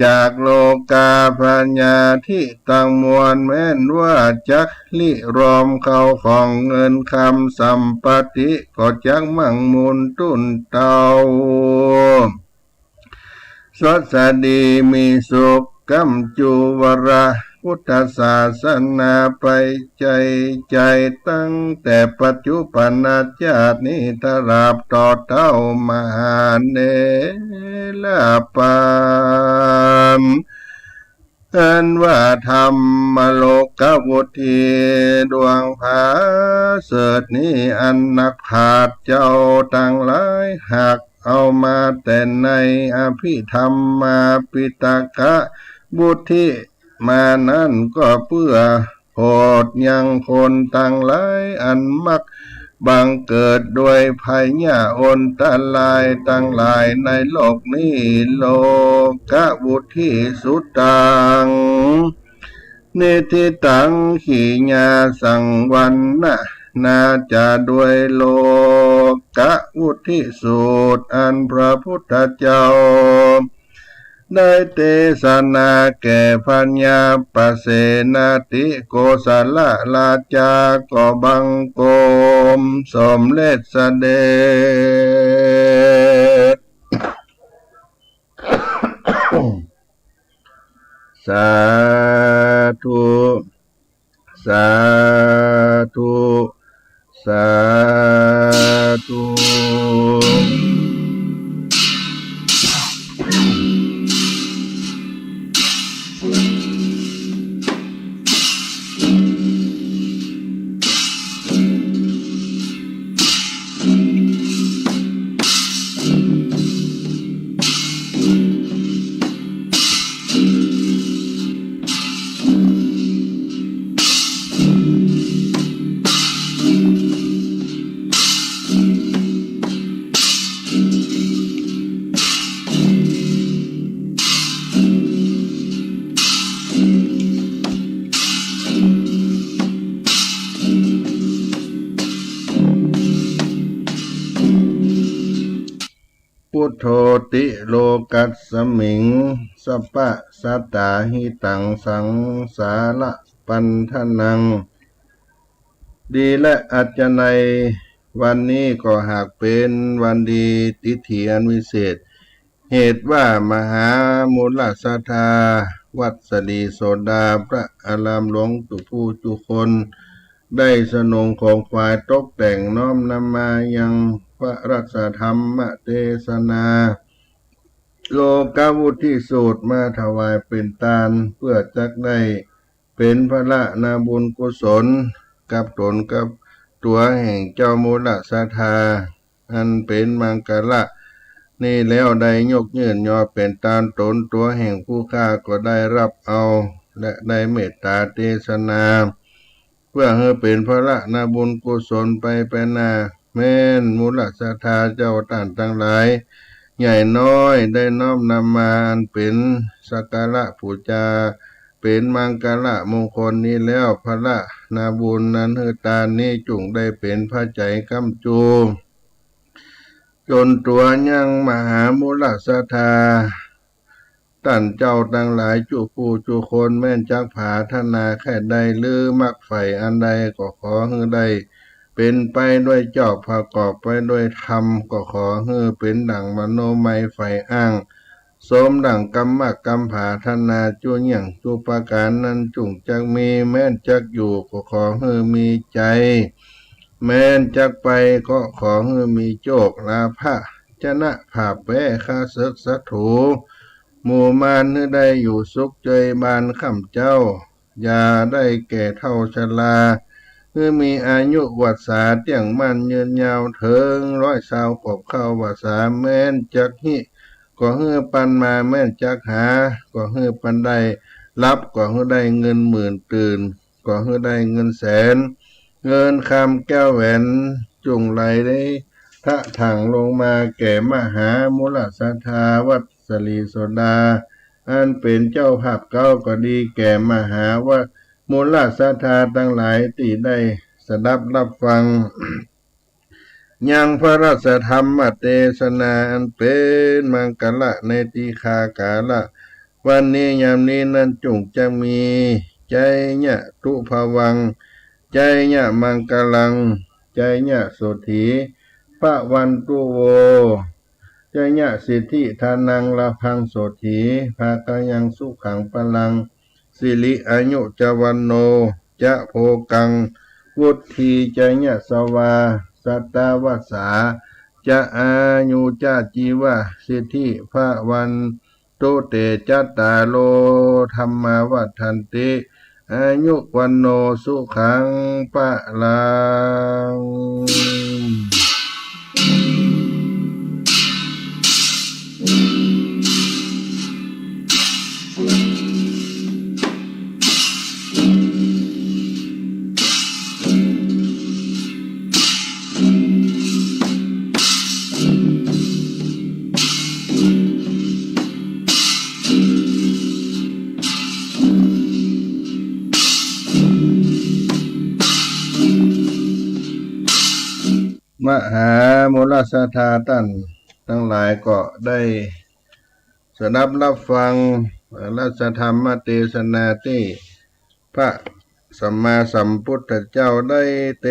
จากโลกาพยาธิตังมวล แม้นว่าจักริรอมเข้าของเงินคำสัมปัตติ ก็จักมั่งมูลตุ้นเต้า สวัสดีมีสุข ก้ำจู่วระ พุทธศาสนาไปใจ๋ๆ ตั้งแต่ปัจจุบันชาตินี้ตราบเต้าเต้ามหาเณรปาน อันว่าธรรมโลกวุฒิดวงผาเสริฐนี้ อันนักปราชญ์เจ้าตังหลายหากเอามาแต่ในอภิธรรมาปิฎกวุฒิมานั้น ก็เปื้อโผดยังคนตังหลาย อันมักบังเกิดโดยภัยยะอันตรายตังหลายในโลกนี้ โลกวุฒิสุตัง นิฏฐิตัง ขีณาสังวัณณา จะโดยโลกวุฒิสูตร อันพระพุทธเจ้าได้เตสนาแก่พญาปเสนทิโกศลราชา ก็บังคมสมเร็จเสด็จ สาธุ สาธุ สาธุ พุทโธ ติโลกัสมิง สัพพะสัตตา หิตัง สังสารปัณฑนัง ดีและอาจนัย วันนี้ก็หากเป๋นวันดี ติฐิอันวิเศษ เหตุว่ามหามูลศรัทธา วัสลีโสดา พระอารามหลวงจุผู้จุคน ได้สนงของถวายตกแต่งน้อมนำมายังพระราชธรรมเตสนา โลกวุฒิสูตรมาถวายเป๋นตาน เปื้อจักได้เป๋นพละนาบุญกุศล กับต๋นกับตั๋วแห่งเจ้ามูลศรัทธา อันเป๋นมังคละนี้แล้ว ได้ยกยื่นยอเป๋นตานต๋นตั๋วแห่งผู้ข้าก็ได้ฮับเอา และได้เมตตาเตสนา เปื้อหื้อเป๋นพละนาบุญกุศลไปไปหน้า แม้นมูลศรัทธาเจ้าต้านตังหลาย ใหญ่น้อยได้น้อมนำมาอันเป๋นสักการะปู๋จา เป๋นมังคละมงคลนี้แล้ว พละนาบุญนั้นหื้อตานนี้จุ่งได้เป๋นพระใจ๋ก้ำจู จ๋นตั๋วยังมหามูลศรัทธา ต้านเจ้าตังหลายจุผู้จุคน แม้นจักผาถนาใค่ได้ หรือมักใฝ่อันใด ก็ขอหื้อได้เป๋นไปด้วยเจ้า ประกอบไปด้วยธรรม ก็ขอหื้อเป๋นดั่งมโนมัยใฝ่อ้าง สมดั่งกำมักกำผาถนาจุเยี่ยงจุประก๋านนั้นจุ่งจักมี แม้นจักอยู่ก็ขอหื้อมีใจ๋ แม้นจักไปก็ขอหื้อมีโจค ลาภะ ชนะ ผาบแป๊ ข้าเสิก ศัตรู หมู่มาร หื้อได้อยู่สุขเจยบานค่ำเจ๊า อย่าได้แก่เฒ่าชรา หื้อมีอายุวรรษาเตี้ยงมั่นยืนยาว เถิงร้อยซาวขวบเข้าพรรษา แม้นจักฮิ ก็หื้อปันมา แม้นจักหา ก็หื้อปันได้ ฮับก็หื้อได้เงินหมื่น ตื่นก็หื้อได้เงินแสน เงินคำแก้วแหวน จุ่งไหลทะถั่งลงมาแก่มหามูลศรัทธา วัสลีโสดา อันเป๋นเจ้าภาพเก๊าก็ดี แก่มหามูลศรัทธาตังหลายตี้ได้สดับฮับฟัง ยังพระราชธรรมเตสนา อันเป๋นมังคละในตี้คากาละ วันนี้ยามนี้นั้นจุ่งจักมี ไชยะตุพะวัง ไชยะมังคลัง ไชยะโสตถี ภะวันตุโว ไชยะสิทธิธานัง ลาภัง โสตถี ภะคะยัง สุขัง พะลัง สิริอายุจวัณโณ จะ โภคัง วุฒี จะ ยะสวา สัตตวัสสา จะ อายุ จะ จีวะ สิทธิ ภะวัน ตุ เต จัตตาโร ธัมมา วัฑฒันติ อายุ วัณโณ สุขัง พะลัง มหามูลศรัทธาต้านตังหลายก็ได้สดับฮับฟัง เอ่อ รัชธรรมเตสนาตี้พระสัมมาสัมพุทธเจ้าได้เต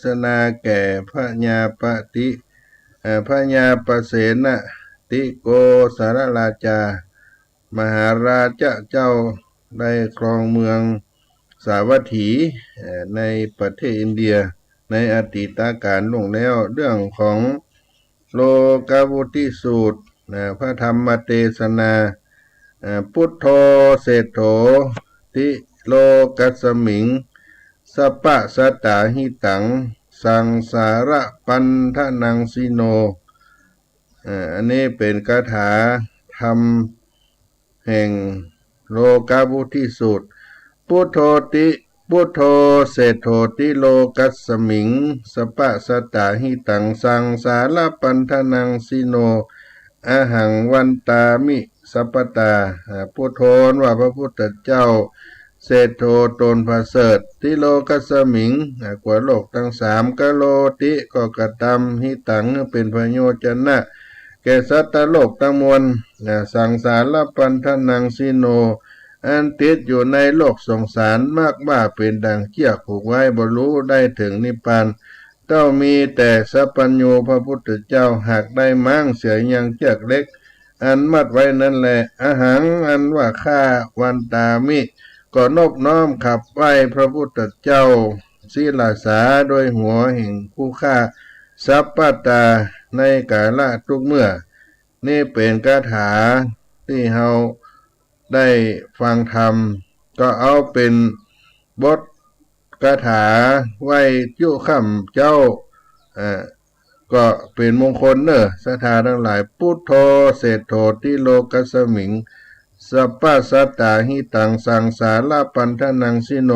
สนาแก่พญาปติ เอ่อ พญาปเสนติโกศลราชา มหาราชเจ้าได้ครองเมืองสาวัตถี เอ่อ ในประเทศอินเดีย ในอดีตกาลล่วงแล้ว เรื่องของโลกาวุฒสูตร นะ พระธรรมเตสนา เอ่อ พุทโธเศรษฐโถ ติโลกัสสมิง สัพพะสัตตาหิตัง สังสารปันธนังสิโน เอ่อ อันนี้เป๋นคาถาธรรมแห่งโลกาวุฒสูตร พุทโธติ พุทโธเศรษฐโถ ติโลกัสสมิง สัพพะสัตตาหิตัง สังสารปันธนังสิโน อะหังวันตามิสัพพะตา อ่า พุทโธว่าพระพุทธเจ้า เศรษฐโถ ต๋นประเสริฐ ติโลกัสสมิง อ่า กว่าโลกตังสาม กะโรติ ก็กระตำ หิตัง เป๋นประโยชน์นะ แก่สัตว์โลกตังมวล อ่า สังสารปันธนังสิโน อันติดอยู่ในโลกสงสาร มากว่าเป๋นดั่งเจื้อกผูกไว้ บ่ฮู้ได้เถิงนิพพาน เต้ามีแต่สัพพัญญูพระพุทธเจ้า หากได้ม้างเสียยังเจื้อกเหล็ก อันมัดไว้นั้นแล อะหัง อันว่าข้า วันตามิ ก็นบน้อมขับไหว้พระพุทธเจ้า ศิรสา โดยหัวแห่งผู้ข้า สัพพะตา ในกาละทุกเมื่อ นี่เป๋นคาถาตี้เฮาได้ฟังธรรม ก็เอาเป๋นบทคาถาไหว้จุ๊ค่ำเจ๊า เอ่อ ก็เป๋นมงคลเน่อ ศรัทธาตังหลาย พุทโธเศรษฐโถ ติโลกัสสมิง สัพพะสัตตาหิตัง สังสารปันธนังสิโน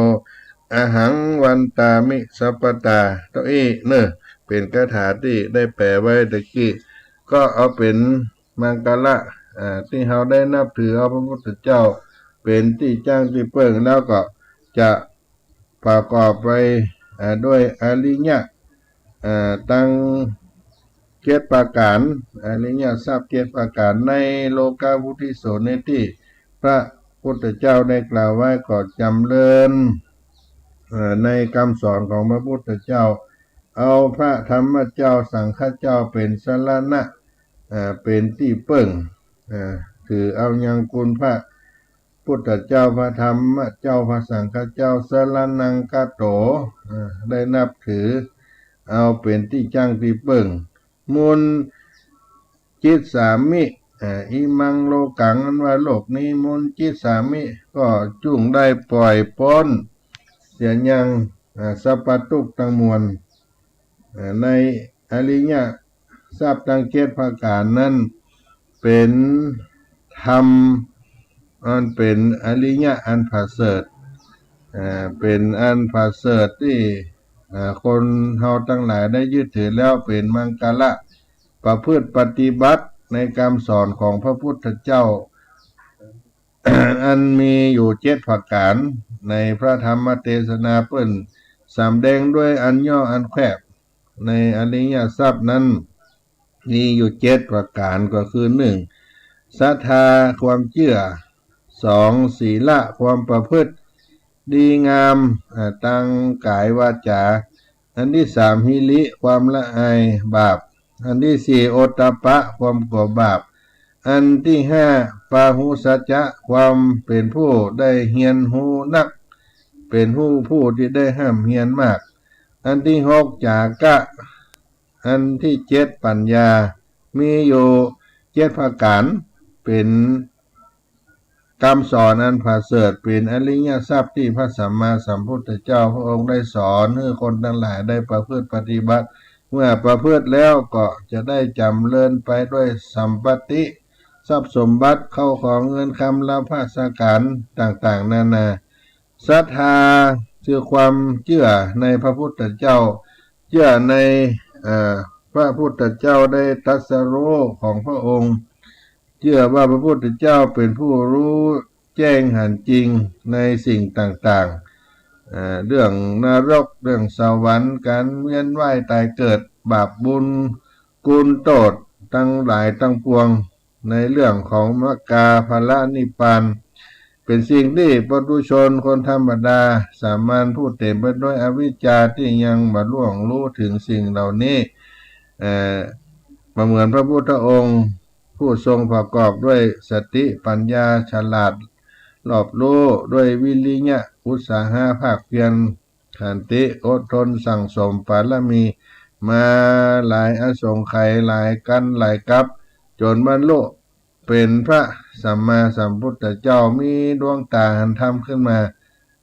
อะหังวันตามิสัพพะตา เต้าอี้เน่อ เป๋นคาถาตี้ได้แปลไว้ตะกี้ ก็เอาเป๋นมังคละ อ่า ตี้เฮาได้นับถือเอาพระพุทธเจ้าเป๋นตี้จ้างตี้เปิ้ง แล้วก็จะประกอบไป อ่า ด้วยอริยะ อ่า ตังเจ็ดประก๋าน อริยทรัพย์เจ็ดประก๋าน ในโลกาวุฒสูตรนี้ตี้พระพุทธเจ้าได้กล่าวไว้ก็จ๋ำเริญ เอ่อ ในกำสอนของพระพุทธเจ้า เอาพระธรรมเจ้าสังฆเจ้าเป๋นสรณะ เอ่อ เป๋นตี้เปิ้ง เอ่อ ถือเอายังคุณพระพุทธเจ้า พระธรรมเจ้า พระสังฆเจ้า สรณังคโถ เอ่อ ได้นับถือเอาเป๋นตี้จ้างตี้เปิ้ง มุญจิสสามิ เอ่อ อิมังโลกัง อันว่าโลกนี้ มุญจิสสามิ ก็จุ่งได้ป่อยป๊นเสียยัง เอ่อ สัพพะตุ๊กข์ตังมวล เอ่อ ในอริยทรัพย์ตังเจ็ดประก๋านนั้น เป๋นธรรมอันเป๋นอริยะอันประเสริฐ เอ่อ เป๋นอันประเสริฐตี้ เอ่อ คนเฮาตังหลายได้ยึดถือแล้วเป๋นมังคละ ประพฤติปฏิบัติในกำสอนของพระพุทธเจ้า อันมีอยู่เจ็ดประก๋าน ในพระธรรมเตสนาเปิ้นสำแดงด้วยอันย่ออันแคบ ในอริยทรัพย์นั้นมีอยู่เจ็ดประก๋าน ก็คือ หนึ่ง ศรัทธา ความเจื้อ สอง ศีละ ความประพฤติดีงาม อ่า ตังก๋ายวาจา อันตี้สาม หิริ ความละอายบาป อันตี้สี่ โอตตัปปะ ความกลัวบาป อันตี้ห้า ปาหุสัจจะ ความเป๋นผู้ได้เฮียนฮู้นัก เป๋นฮู้ผู้ตี้ได้ฮ่ำเฮียนมาก อันตี้หก จาคะ อันตี้เจ็ด ปัญญา มีอยู่เจ็ดประก๋าน เป๋นกำสอนอันผะเสริฐ เป๋นอริยทรัพย์ตี้พระสัมมาสัมพุทธเจ้าพระองค์ได้สอนหื้อคนตังหลายได้ประพฤติปฏิบัติ เมื่อประพฤติแล้วก็จะได้จ๋ำเริญไปด้วยสัมปัตติ ทรัพย์สมบัติ เข้าของเงินคำ ลาภะสการต่างๆ นานา ศรัทธา คือความเจื้อในพระพุทธเจ้า เจื้อใน เอ่อ พระพุทธเจ้าได้ตรัสรู้ของพระองค์ เจื้อว่าพระพุทธเจ้าเป๋นผู้ฮู้แจ้งหันจริงในสิ่งต่างๆ เอ่อ เรื่องนรก เรื่องสวรรค์ ก๋านเวียนว่ายต๋ายเกิด บาปบุญ กุณโต้ษตังหลายตังปวง ในเรื่องของมรรคาผละนิพพาน เป๋นสิ่งตี้ปุถุชนคนธรรมดา สามัญ ผู้เต๋มไปด้วยอวิชชาตี้ยังบ่ล่วงฮู้เถิงสิ่งเหล่านี้ เอ่อ บ่เหมือนพระพุทธองค์ ผู้ทรงประกอบด้วยสติปัญญา ฉลาดรอบฮู้ ด้วยวิริยะ อุตสาหะภาคเพียร ขันติ อดทนสั่งสมบารมีมาหลายอสงไขย หลายกัณฑ์หลายกัป จ๋นบรรลุเป๋นพระสัมมาสัมพุทธเจ้า มีดวงต๋าหันธรรมขึ้นมา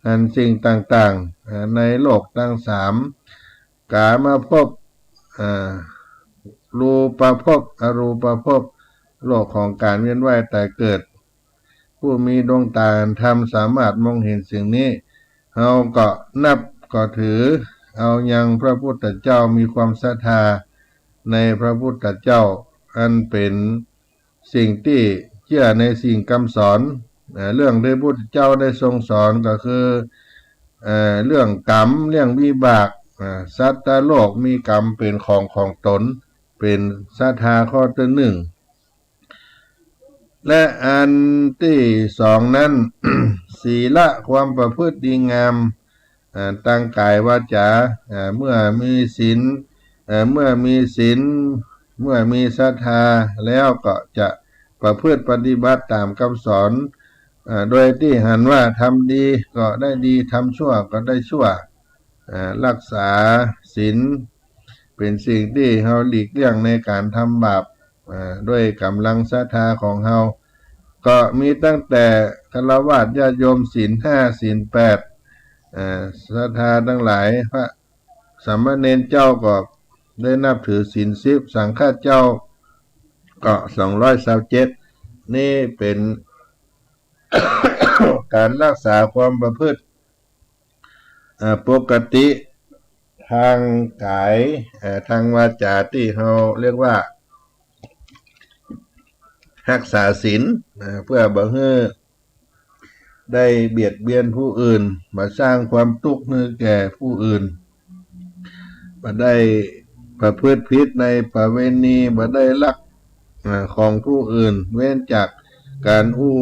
หันสิ่งต่างๆ เอ่อ ในโลกตังสาม กามภพ เอ่อ รูปภพ อรูปภพ โลกของก๋านเวียนว่ายต๋ายเกิด ผู้มีดวงต๋าหันธรรมสามารถมองเห็นสิ่งนี้ เฮาก็นับก็ถือเอายังพระพุทธเจ้า มีความศรัทธาในพระพุทธเจ้า อันเป๋นสิ่งตี้เจื้อในสิ่งกำสอน เอ่อ เรื่องตี้พระพุทธเจ้าได้ทรงสอนก็คือ เอ่อ เรื่องก๋รรม เรื่องวิบาก เอ่อ สัตว์โลกมีก๋รรมเป๋นของของต๋น เป๋นศรัทธาข้อตี้นึ่ง และอันตี้สองนั้น ศีละ ความประพฤติดีงาม เอ่อ ตางก๋ายวาจา เอ่อ เมื่อมีศีล เอ่อ เมื่อมีศีล เมื่อมีศรัทธาแล้วก็จะประพฤติปฏิบัติต๋ามกำสอน เอ่อ โดยตี้หันว่าทำดีก็ได้ดี ทำชั่วก็ได้ชั่ว เอ่อ รักษาศีลเป๋นสิ่งตี้เฮาหลีกเลี่ยงในก๋านทำบาป เอ่อ ด้วยก๋ำลังศรัทธาของเฮา ก็มีตั้งแต่ฆราวาสญาติโยม ศีลห้า ศีลแปด เอ่อ ศรัทธาตังหลาย พระสามเณรเจ้าก็ได้นับถือศีลสิบ สังฆะเจ้าก็สองร้อยซาวเจ็ด นี่เป๋น ก๋านรักษาความประพฤติ เอ่อ ปกติตางก๋าย เอ่อ ตางวาจาตี้เฮาเรียกว่าฮักษาศีล เอ่อ เปื้อบ่หื้อได้เบียดเบียนผู้อื่น บ่สร้างความตุ๊กข์หื้อแก่ผู้อื่น บ่ได้ประพฤติผิดในประเวณี บ่ได้ลัก เอ่อ ของผู้อื่น เว้นจากก๋านอู้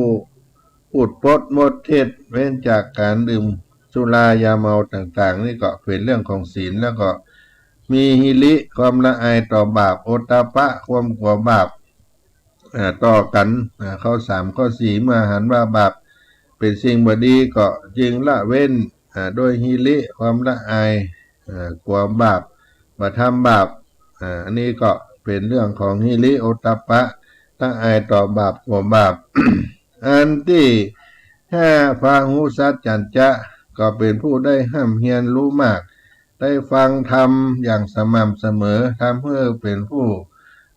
พูดปดมดเท็จ เว้นจากก๋านดื่มสุรายาเมาต่างๆ นี่ก็เป๋นเรื่องของศีล แล้วก็มีหิริ ความละอายต่อบาป โอตตัปปะ ความกั๋วบาป เอ่อ ต่อกั๋น เอ่อ ข้อสาม ข้อสี่ เมื่อหันว่าบาปเป๋นสิ่งบ่ดีก็จึงละเว้น เอ่อ ด้วยหิริ ความละอาย เอ่อ กั๋วบาป บ่ทำบาป เอ่อ อันนี้ก็เป๋นเรื่องของหิริโอตตัปปะ ละอายต่อบาป กั๋วบาป อันตี้ห้า พาหุสัจจัญจะ ก็เป๋นผู้ได้ฮ่ำเฮียนฮู้มาก ได้ฟังธรรมอย่างสม่ำเสมอ ทำหื้อเป๋นผู้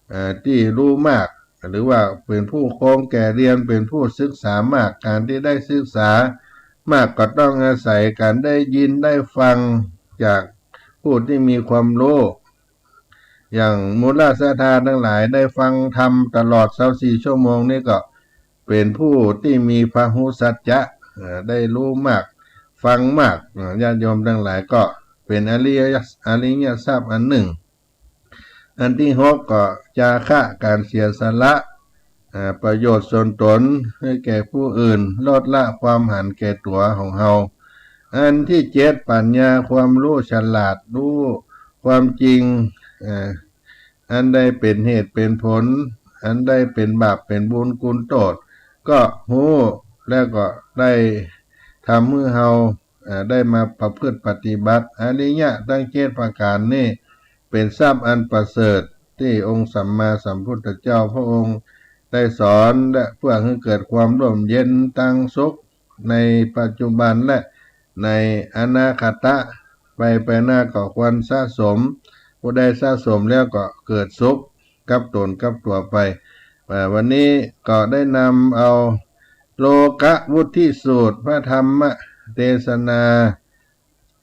เอ่อ ตี้ฮู้มาก หรือว่าเป๋นผู้คงแก่เฮียน เป๋นผู้ศึกษามาก ก๋านตี้ได้ศึกษามากก็ต้องอาศัยก๋านได้ยินได้ฟังจากผู้ตี้มีความฮู้ อย่างมูลศรัทธาตังหลายได้ฟังธรรมตลอดซาวสี่ชั่วโมงนี่ก็เป๋นผู้ตี้มีพาหุสัจจะ เอ่อ ได้ฮู้มาก ฟังมาก เอ่อ ญาติโยมตังหลายก็เป๋นอริย อริยทรัพย์อันนึ่ง อันตี้หกก็จาคะ ก๋านเสียสละ เอ่อ ประโยชน์ส่วนต๋นหื้อแก่ผู้อื่น ลดละความหันแก่ตั๋วของเฮา อันตี้เจ็ด ปัญญา ความฮู้ฉลาด ฮู้ความจริง เอ่อ อันได้เป๋นเหตุเป๋นผล อันได้เป๋นบาปเป๋นบุญกุนโต้ษ ก็ฮู้ แล้วก็ได้ทำหื้อเฮา เอ่อ ได้มาประพฤติปฏิบัติ อริยะตังเจ็ดประก๋านนี้ เป๋นทรัพย์อันประเสริฐตี้องค์สัมมาสัมพุทธเจ้าพระองค์ได้สอน และเพื่อหื้อเกิดความร่มเย็นตังสุขในปัจจุบันและในอนาคตะ ไปไปหน้าก็ควรสะสม ผู้ใดสะสมแล้วก็เกิดสุขกับตนกับตั๋วไป เอ่อ วันนี้ก็ได้นำเอาโลกวุฒิสูตร พระธรรมเตสนา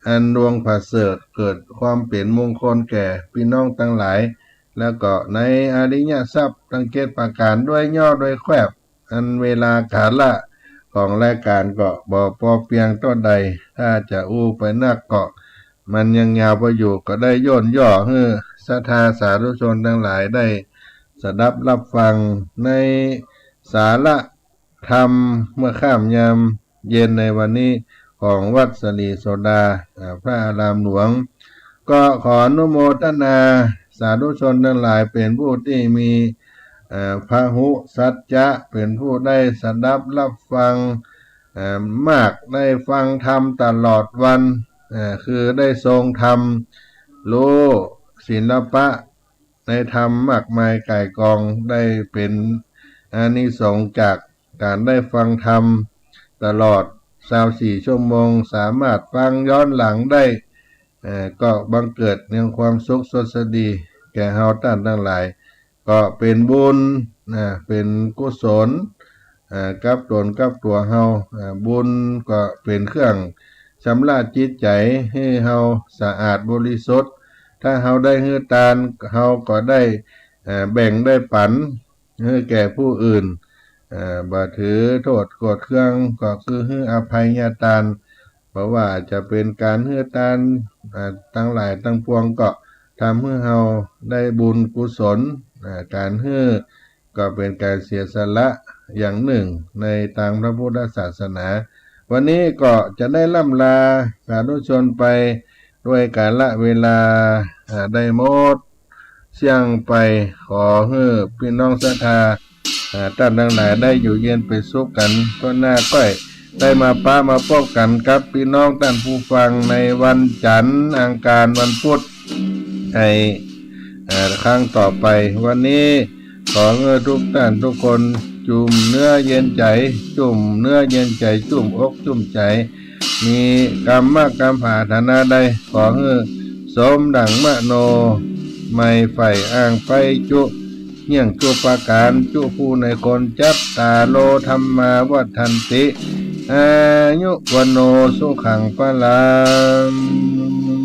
อันดวงประเสริฐเกิดความเป๋นมงคลแก่ปี้น้องตังหลาย แล้วก็ในอริยทรัพย์ตังเจ็ดประก๋านโดยย่อโดยแควบ อันเวลากาละของรายก๋านก็บ่ปอเปียงเต้าใด ถ้าจะอู้ไปนักก็มันยังยาวไปอยู่ ก็ได้ย่นย่อหื้อศรัทธาสาธุชนตังหลายได้สดับฮับฟังในสาระ ธรรมเมื่อค่ำยามเย็นในวันนี้ของวัดสะหลีโสดา อ่า พระอารามหลวง ก็ขออนุโมทนาสาธุชนตังหลาย เป๋นผู้ตี้มี เอ่อ พหุสัจจะ เป๋นผู้ได้สดับฮับฟัง เอ่อ มาก ได้ฟังธรรมตลอดวัน เอ่อ คือได้ทรงธรรม ฮู้ศิลปะ ในธรรมมากมายก่ายกอง ได้เป๋นอานิสงส์จากก๋านได้ฟังธรรมตลอดซาวสี่ชั่วโมง สามารถฟังย้อนหลังได้ เอ่อ ก็บังเกิดเนืองความสุขสวัสดีแก่เฮาต้านตังหลาย ก็เป๋นบุญ นะ เป๋นกุศล เอ่อ กับตนกับตั๋วเฮา เอ่อ บุญก็เป๋นเครื่องชำระจิตใจ๋หื้อเฮาสะอาดบริสุทธิ์ ถ้าเฮาได้หื้อตาน เฮาก็ได้ เอ่อ แบ่งได้ปั๋นหื้อแก่ผู้อื่น เอ่อ บ่ถือโต้ษโกรธเคือง ก็คือหื้ออภัยตาน เพราะว่าจะเป๋นก๋านหื้อตาน อ่า ตังหลายตังปวงก็ทำหื้อเฮาได้บุญกุศล อ่า ก๋านหื้อก็เป๋นก๋านเสียสละอย่างนึ่งในตางพระพุทธศาสนา วันนี้ก็จะได้ร่ำลาสาธุชนไปด้วยกาละเวลา อ่า ได้หมด เสี้ยงไป ขอหื้อปี้น้องศรัทธา อ่า ต้านตังหลายได้อยู่เย็นเป๋นสุขกั๋น ก็หน้าก้อยได้มาปะมาปบกั๋นกับปี้น้องต้านผู้ฟังในวันจันทร์ อังคาร วันพุธ ใน อ่า ครั้งต่อไป วันนี้ขอหื้อทุกต้านทุกคนจุ่มเนื้อเย็นใจ๋ จุ่มเนื้อเย็นใจ๋ จุ่มอกจุ่มใจ๋ มีกำมะกำผาถนาใด ขอหื้อสมดั่งมโน ไม่ใฝ่อ้างไปจุ เยี่ยงจุประก๋าน จุผู้ในคน จัตตาโร ธัมมา วัฑฒันติ อายุ วัณโณ สุขัง พลัง